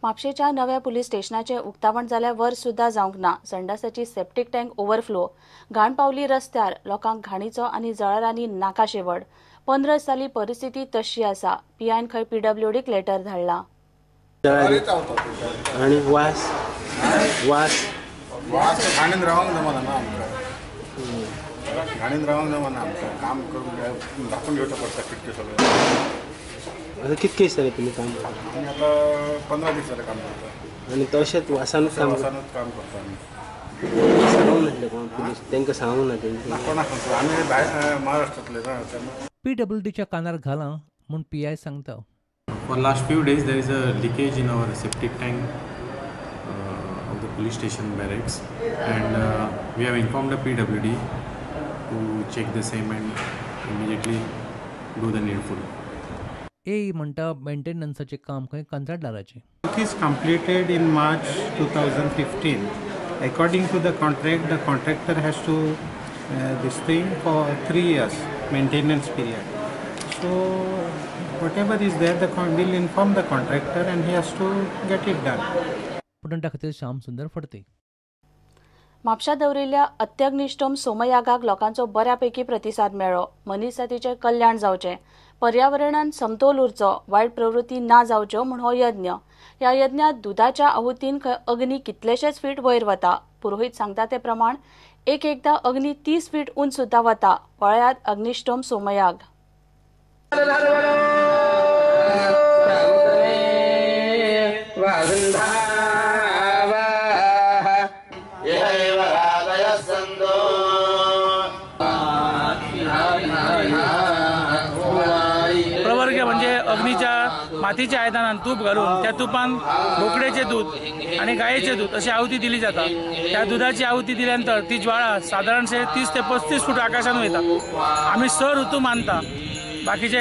म्हापशेच्या नव्या पुलीस स्टेशनाचें उक्तावण जाल्यार वर्स सुद्दां जावंक ना. संडासाची सेप्टीक टँक ओव्हरफ्लो, घाण पावली रस्त्यार, लोकांक घाणीचो आनी जळारांनी नाका शेवट. 15 साली परिस्थिती तशी आसा. पीआयन खंय पीडब्ल्यूडीक लेटर धाडला. आनी वास वास वास घाणीन रावंक जमना ना आमकां, घाणीन रावंक जमना आमकां, काम करून दाखोवन घेवचें पडटा खिडक्यो सगळ्यो. आता कितके दीस जाले तुमी काम करता? आमी आतां 15 दीस जाले काम करता. आनी तशेंच वासानूच काम वासानूच काम करता आमी. सांगूंक नासलें कोण पुलीस तांकां सांगूंक ना तेंकां? कोणाक सांगता, आमी भायर महाराष्ट्रांतले ना. पीडब्ल्यूडीच्या कानार घालां म्हूण पीआय सांगता. For last few days there is a leakage in our septic tank of the police station barracks, and we have informed the PWD to check the same and immediately do the needful. ए म्हणटा मेंटेनन्साचें काम खंय कंत्राटदाराचें. It is completed in March 2015. According to the contract, the contractor has to this thing for 3 years maintenance period. So whatever is there, the will inform the contractor and he has to get it done. पुटंटा खातीर श्याम सुंदर फडते. म्हापशा दवरिल्ल्या अत्यग्निष्टोम सोमयागाक लोकांचो बऱ्यापैकी प्रतिसाद मेळ्ळो. मनीसजातीचें कल्याण जावचें, पर्यावरणान समतोल उरचो, वायट प्रवृत्ती ना जावच्यो म्हूण हो यज्ञ. ह्या यज्ञात दुदाच्या आहुतीन खंय अग्नी कितलेशेच फीट वयर वता. पुरोहीत सांगता ते प्रमाण एक एकदा अग्नी 30 फीट उंच सुद्दां वता. पळयात अग्निष्टोम सोमयाग. प्रवर्ग म्हणजे अग्नीच्या मातीच्या आयदनान तूप घालून त्या तुपान बोकडेचे दूध आणि गायेचे दूध अशी आहुती दिली जाता. त्या दुधाची आहुती दिल्यानंतर ती ज्वाळा साधारणशे 30 ते 35 फूट आकाशान वयता. आम्ही 6 ऋतू मानता, बाकीचे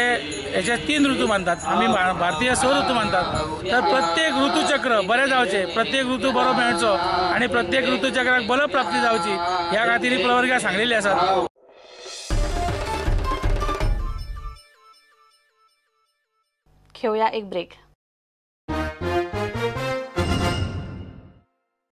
हेचे 3 ऋतू मानतात, आम्ही भारतीय 6 ऋतू मानतात. तर प्रत्येक ऋतुचक्र बरें जावचें, प्रत्येक ऋतू बरो मेळचो आणि प्रत्येक ऋतुचक्राक बल प्राप्ती जावची ह्या खातीर प्रवर्गा सांगलेली आसात. घेऊया एक ब्रेक.